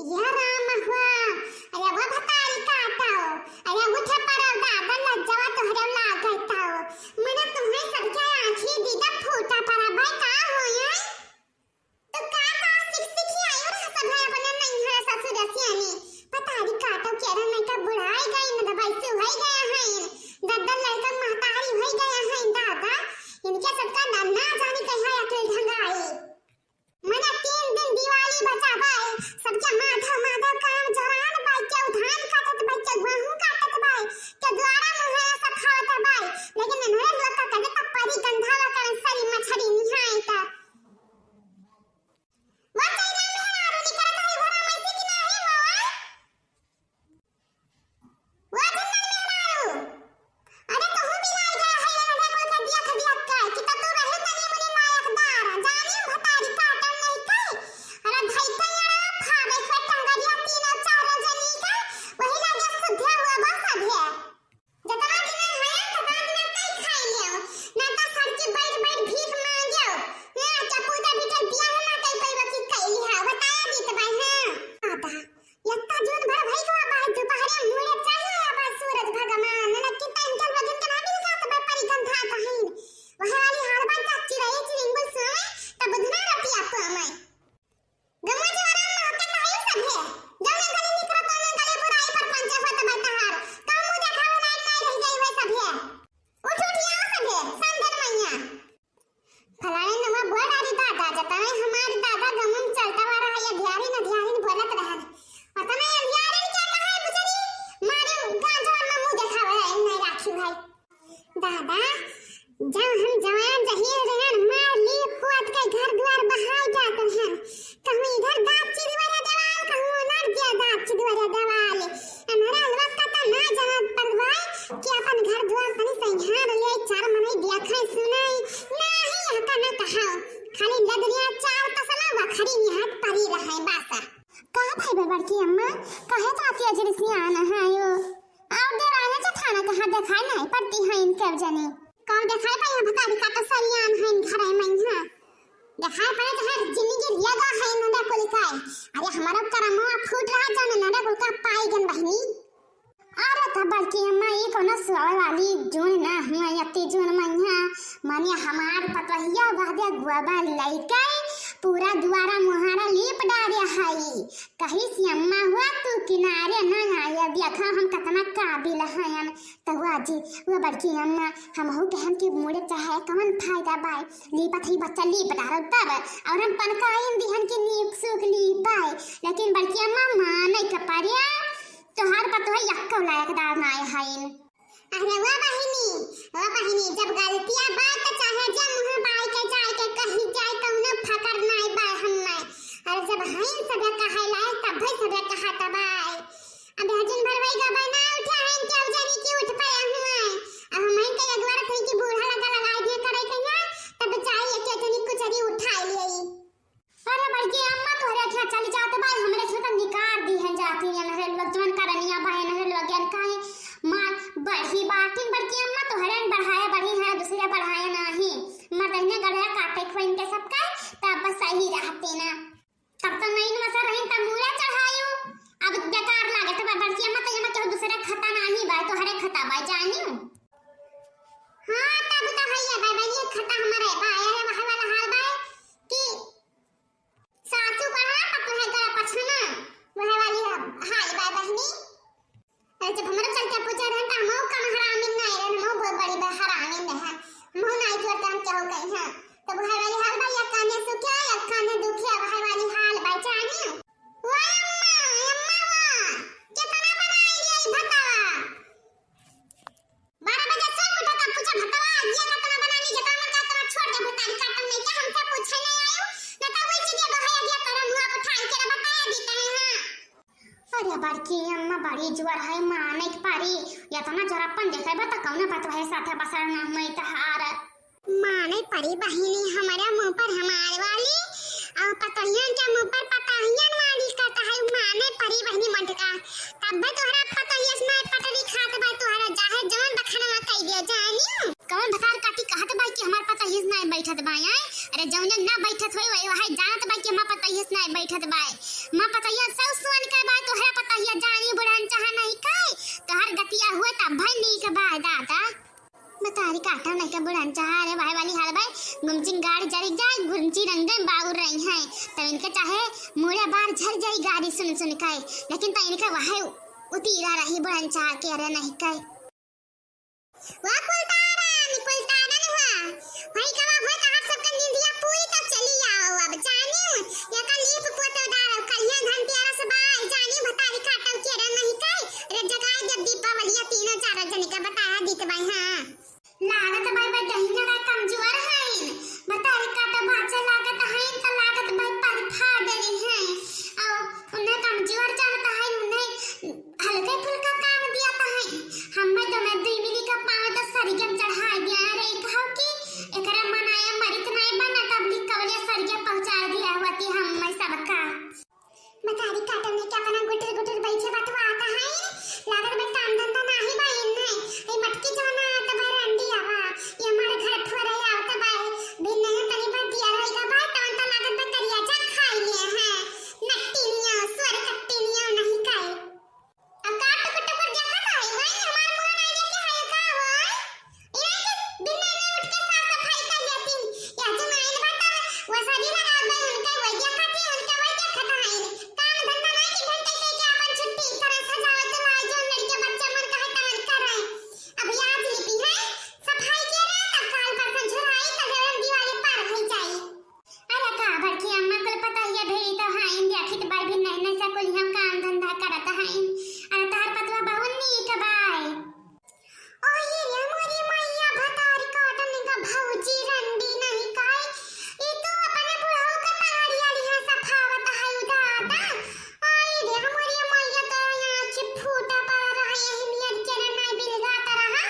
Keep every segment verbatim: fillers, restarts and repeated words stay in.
या राम हुआ, अरे वो भतारी काटो, अरे उठे पड़ो दादा, लज्जवा तोहरे लागत हो। मने तुम्हें सबके आँखी दीदा फूटा पड़ा भाई, का होई है? तो का का सीख सीखी आयो रहा सब है अपने नैहर ससुर सियानी। भतारी काटो के रहा नहीं का बुढ़ाई गई न दबाई से होई गया है। दद्दल लड़का महतारी होई गया है दादा। इनके सबका ना, ना जानी कहाँ अकल ढंगाई। मने तीन दिन दिवाली बचा बाय, सबके माधव माधव काम जोरान बाय, केहू धान काटत बाय, केहू गेहूं काटत बाय, केहू द्वारा मुहैया सब खावत बाय, लेकिन इन्हें लोग का कहे तो परी गंधावा करन सरी मछरी निहाई त। वो चैना मेहरारू निकलत है घरा में से कि नाही हो? वो जन्नत मेहरारू, अरे तोहू बिलाई गया है रे, देखो तो दिया खा दिया का, कि तब तो रहे तनी मुनी लायकदार, जानी भतारी काटन नहीं कई, अरे भाई कई अड़ा खा दे, फेर टंगरिया तीन और चार जनी का, वही लागे सुधिया हुआ बस अब है। जतना दिन है, ततना दिन कई खाई लियो, ना तो सर के बैठ बैठ भीख मांगियो, ना क्या पूजा भी कर दिया है, ना कई पैबा की कई लिहा, बताया जीत भाई, हाँ। आता। यत्ता जून भर भई गवा बा, दुपहरे मुड़े चढ़ आया बा सूरज भगवान, ललकी तन के लगन के नागिन का तो बा परी गंधा कहीं। वह वाली हाल बा, जब चिरई चिरिंगुल सोवे, तब बुधना रतिया पावे। गमवा जवाना महकत है सभे, जौने गली निकरो तौने गली बुराई पर पंचे होत बा तहार, कहूँ मुँह देखावे लायक नाई रह गई है सभे। उठ उठ आओ सभे, समधन मैया। फलाने नवा बोल रही दादा, जतने हमारे दादा गमम चलता हुआ रहा, ये ध्यारी न ध्यारी न बोलत रहन। पता नहीं अंधियारे ने क्या कहा है बुचरी, मारे गांजवा में मुंह दिखावे है, नहीं राखी भाई। दादा, जब हम जवान जहीर रहन, मार ली पुआत के घर द्वार बहाव जात रहन। कहूँ इधर दांत चिरवरे देवाल, कहूँ उधर दिया दांत चिरवरे देवाल। हमारा अलवा का तो ना जानत परवाय कि अपन घर द्वार तनी संहार ले, चार मनई देखै सुनै, नाही हका न कहाओ। खाली लदनिया चार तसला वखरी निहात परी रहै बासा। का भई बे बड़की अम्मा, काहे ताती अजरी सियान है यो? और देराने जेठाना कहाँ देखाई नहीं पड़ती है इनके जनी। कौन देखाई पाई है भतारी का तो सरियान है इन घरे में, हाँ। देखाई पड़े तो हर जिंदगी रिया गा है इन्होंने को लिखाए। अरे हमारा करमवा फूट रहा जाने नडा को का पाई गन बहनी। अरे त बड़की अम्मा, ई कोनो सोवे वाली जून ना हुआ, यत्ती जून मइहा, माने हमार पतोहिया वहदे गोबर लइके पूरा दुआरा मुहारा लीप डारे हई। कहिस, "अम्मा हुआ तू किनारे ना आया, देखा हम कितना काबिल हयन।" त हुआ जी, वो बड़की अम्मा, हमहू कहन कि मुड़े चाहे कवन फायदा बाय, लीपत ही बच्चा लीप डारो तब, और हम पनकाइन दिहन कि नीक सूख लीप बाय, लेकिन बड़की अम्मा माने के पड़े, तोहार पतोह यक्को लायकदार नाय हईन। अरे वा बहिनी, वा बहिनी, जब गलतिया बाय त चाहे जे मुँह बाय के जाय के कही जाय, कउनो फकर नाय बाय हम्मे। अरे जब हईन सबे कहै लायक, तब्बे सबे कहत बाय। अब हजून भरवाई गबे ना उठे हईन, केहू जनी की उठ पड़े हुए। अब हमइन के अगवार थे कि बूढ़ा लगा लगाई दिए करे कहिया, तब जाई एक जनी कुचरी उठाई लेई। अरे बड़की अम्मा, तोहरे अखियाँ चली जात बाय, हमरे अखियाँ त निकार दिहे जाती है, नहरे लोग जवन करनिया बाय, नहरे लोग ज्ञान काहे मार बढ़ी बाटिन बड़की अम्मा, तोहरे न बढ़ाया बढ़ी है, दूसरे बढ़ाया नाही। मर्दहिने गढ़िया काटे खोइन के सब कर, तब बस सही रहती ना। तब तो नहीं वसा रही, तब मूड़ा चढ़ायु, अब बेकार लागे, तब बड़की अम्मा तो यहाँ केहू दूसरे खता नाही बाय, तोहरे खता बाय, जानियो। हाँ, तब तो है ये बाय, बाय, ये खता हमारे बाय, ये वहाँ वाला हाल बाय कि सासू कहा, पतोहे गला पछना, वह वाली ह-, हाल बा बहनी। अरे जब हमरो चलते पूछे रहन, त हमहू कम हरामी नहीं रहन, हमहू बहुत बड़ी बा-, हरामी रहन। हमहू नहीं जोर काम चाहो कहीं, हाँ। तब वह वाली हाल बा, या काने सुखे, या काने दुखे, वह वाली हाल बा, जानी। वो अम्मा, अम्मा वो, कितना बनाई लिया ई भतावा? बारह बजे सोइ उठा तब पूछा, "भतवा, ये कतना बना ली, जतना मन का तोरा छोड़ दे, भतारी काटन नहीं क्या, हमसे पूछे नहीं आयो, न तो वही चीजें बहाया दिया तोरा मुँह पर ठाई के बताया देते हैं, हाँ।" अरे बड़की अम्मा बड़ी जोर है, माने के परी, इतना जोर अपन देखे बा तो कौन बात है साथे बसर ना हुई तहार। माने परी बहिनी हमारे मुँह पर हमार वाली, और पतोहियन के मुँह पर पतोहियन वाली कहता है, माने परी बहिनी मंटका। तब भी तोहरा पतोहिया से नहीं पटरी खात बा, तोहरा चाहे जवन बखनवा कई दिया जानी। कौन भतार काटी कहत बा कि हमार पतोहिया से नहीं बैठत बा, आय? अरे जौने ना बैठत होई, वही, वही जानत बा कि हमार पतोहिया से नहीं बैठत बा। हमार पतोहिया सब सुअन चिरंगन बाउर रही हैं, तो इनके चाहे मुड़े बार झर जाई गारी सुन सुन के, लेकिन तो इनके वह उतीरा रही बुढ़न चाह के अरे नहीं के। वाह कुलतारन, कुलतारन हुआ। भाई कवा हुआ तहार सबके निंदिया पूरी तब चली आओ अब जानी। या का लीप पोते डाल, कलिया धनतेरस बाई जानी, भतारी काटल केरा नहीं के। रे जगाए जब दीपावलिया तीनों चारों जने का बताया दीत बाई, हाँ। लागत बाई बा दहिना का कमजोर हईन। भतारी काटा बाचा लागत हईन, त लागत बाई पर फाड़ देली हैं। और उन्हें कमजोर जानता है, उन्हें हल्के फुल्का काम दिया त है। हमें तो मैं दुई मिली का पाँव तो सरगम चढ़ा दिया रे, कहो कि एकरा मनाया मरित नहीं बना, तब लिख कवलिया सरगम पहुँचा दिया होती हम मैं सबका। बतारी काटो ने क्या अपना गुटर गुटर बैठे बतवा आता है। लागत बे काम धंधा नाही बा इन्हें। ये मटकी जवाना आता बा रंडी आवा। ये हमारे घर ठोरे आवता बा। बिन नहीं तनी भर दिया रहेगा बा, तवन तो लागत बे करिया जा खाई लिए हैं। नट्टी निया, स्वर कट्टी निया नहीं खाए। अब का टुकुर टुकुर देखत हई? वही हमार मुंह नाई देखे हई का हो? इहाँ के बिना ने उठ के साफ सफाई कर लेती। या जो आइल बा तब वसारी लगा दे उनके वही देखत ही, उनके वही देखत हई। काम धंधा नाई कि घंटे कह के अपन छुट्टी करे सजावत लाई जो लड़के बच्चे मन कहे तवन करे। अब आज लिपी है, सफाई के रहे तब काल परसों झुराई तब दिवाली पार हो जाई। अरे का बड़की अम्मा कुल पतोहिया भेड़ी तो हईन, देखित बाई भी नहीं नहीं सकुल हम काम धंधा करत हईन। अरे तहार पतवा बहुत नीक बाई। ओ ये रे मोरी मैया भतारी काटन का भौजी रंडी नहीं काई। ई तो अपने बुढ़ऊ का ताड़िया लिहा सफावत है दादा। आई रे मोरी मैया तो यहाँ से फूटा पड़ा रहा यही नियर के ना बिलगात रहा।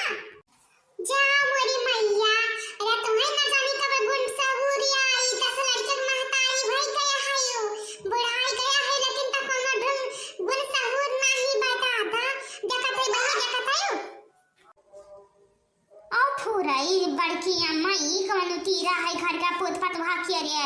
जा मोरी मैया, अरे तुम्हें ना जानी कब गुण सहूरी आई, दस लड़के के महतारी भई गया है यू, बुढ़ाई गया है लेकिन तक कोनो ढंग गुण सहूर नाही बताता। देखत है बहू, देखत है यू। ओ फुरई बड़की अम्मा, ई कौन तीरा है घर का पोत पतवा के रे?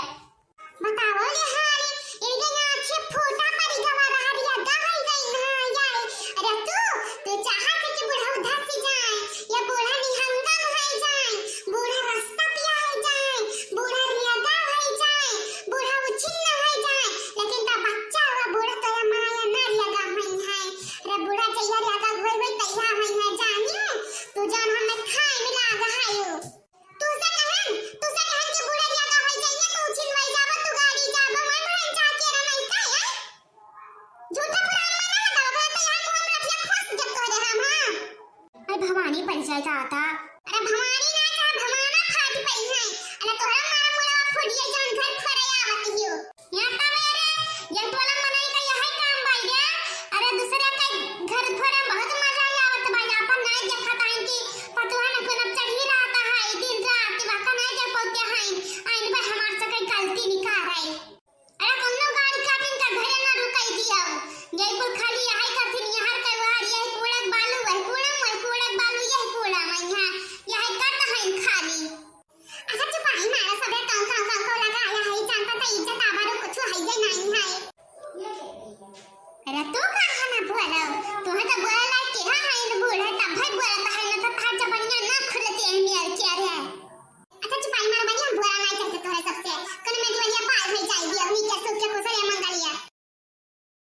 बताओ रे हारी, इनके यहाँ आँखें फूटा पड़ी गवा रहा रिया गवाई गई ना यार। अरे तू, तू चाहत है कि बूढ़ा उधर से जाए, या बूढ़ा निहंगम है जाए, बूढ़ा रास्ता पिया है जाए, बूढ़ा रिया गवा है जाए, बूढ़ा उछिन्न है जाए, लेकिन ता बच्चा हुआ बूढ़ा तोरा माया ना रिया गवा है। अरे बूढ़ा जइया रिया गवा होई होई तैया होई है जानी, तू जान हमें खाए मिला गहायो। तुसे कहन, तुसे कहन कि बूढ़ा ज्यादा होई जाइए तो उछिन वही जाबो, तू गाड़ी जाबो, मैं बड़न चाह के रहा नहीं का है? झूठा पुराण में ना बताओ, तो यहाँ मुंह में लठिया खोस जब तोहरे हम, हाँ। अरे भवानी परिचय का आता। अरे भवानी ना चाह, भवाना फाट पई है। अरे तोहरा मारा मुड़ा फूट ये जौन घर फरे आवत हियो। यहाँ का मेरे, ये टोला मनई का यही काम बाई रे। अरे दूसरे के घर फरे बहुत मजा आवत बाई, आपन नहीं देखत आइन कि पतुआ न कोनो चढ़ी रहता है, दिन रात वाका नहीं दे पौते हैं, आइन बा हमार से कोई गलती निकाल रही। अरे कौनो गाड़ी काटिन का घरे ना रुकाई दिया, ये कुल खाली यही का